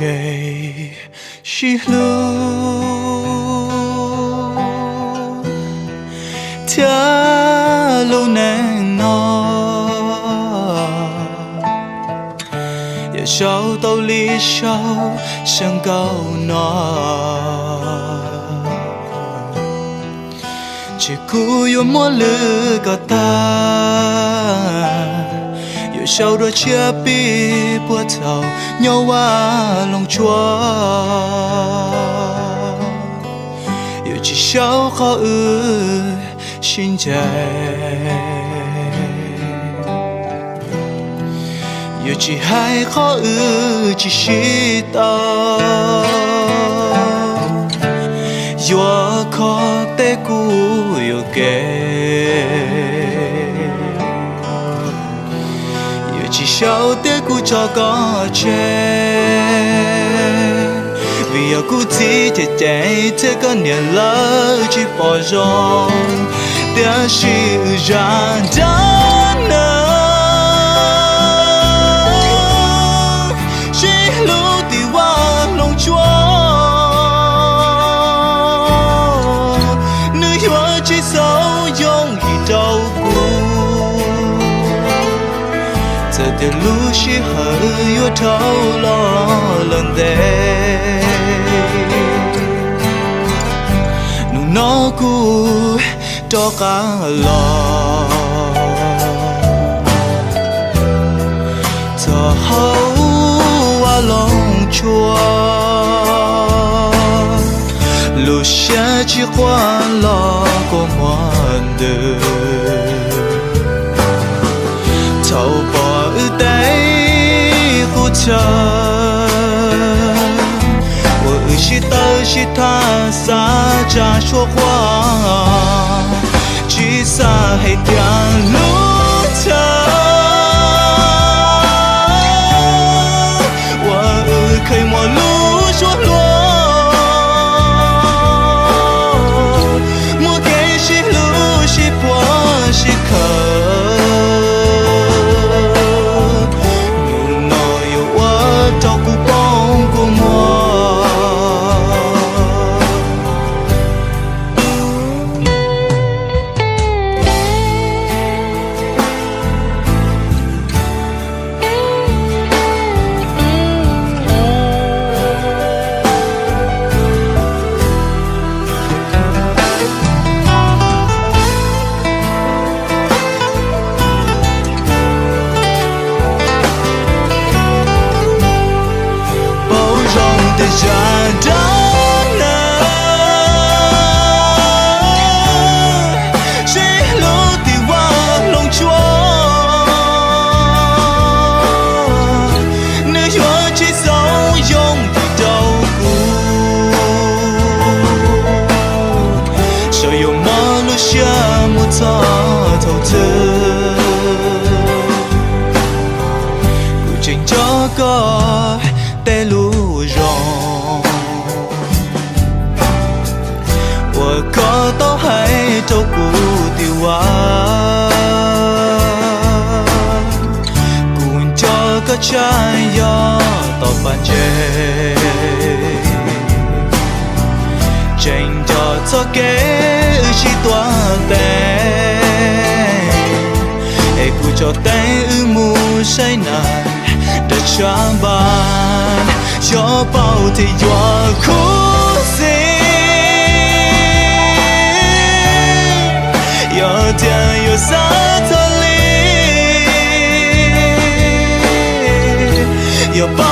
kev sib hlub thiab lub neej no. Yog sau tau li sau xya nkaus no, ces kuv yuav muab lwm kom tag. Yuav sau dua tshiab pib puag thaum nyob Vaj Loog Tsua. Yuav tsis sau qhov wb sib ncaim, yuav tsis hais qhov wb tsis sib tau. Yuav kho teb kuv yuam kev, yuav tsis sau tias kuv tso koj tseg. Vim yog kuv txiv cem cem thiab koj niam lawv tsis pom zoo, tiam sis wb zam nrab neeg sib hlub tim Vaj Loog Tsua. Nws yuav tsis txaus yooj yim rau kuv, txawm tias lub sij hawm yuav dhau los lawm ntev. Hnub no kuv rov qab los txog hauv Vaj Loog Tsua, lub siab tsis quaj los kua muag ntws. Thaum pom wb tej qub chaw uas wb sib tawm sib tham xav tsa suab quaj, tsis xav hais tias lub chaw uas wb kheev muaj lub suab hluas, muaj kev sib hlub sib puag sib khawm, hnub no yuav ua rau kuv poob kua muag. Paub zoo tias zam nrab neeg sib hlub tim Vaj Loog Tsua, nws yuav tsis txaus yooj yim rau kuv, tsuas yog muaj lub siab mus txog thaum twg. Kuv tseem nco koj tej lus zoo uas koj tau hais rau kuv tim Vaj. Kuv nco koj tshaj yog tom pas ntses, tseem nco txoj kev wb sib tuav tes, es kuv tso teeb wb mus saib nas nram tshav npas, xyov paub thiaj yuav khuv xim, yog tias yuav xav txog li, yog paub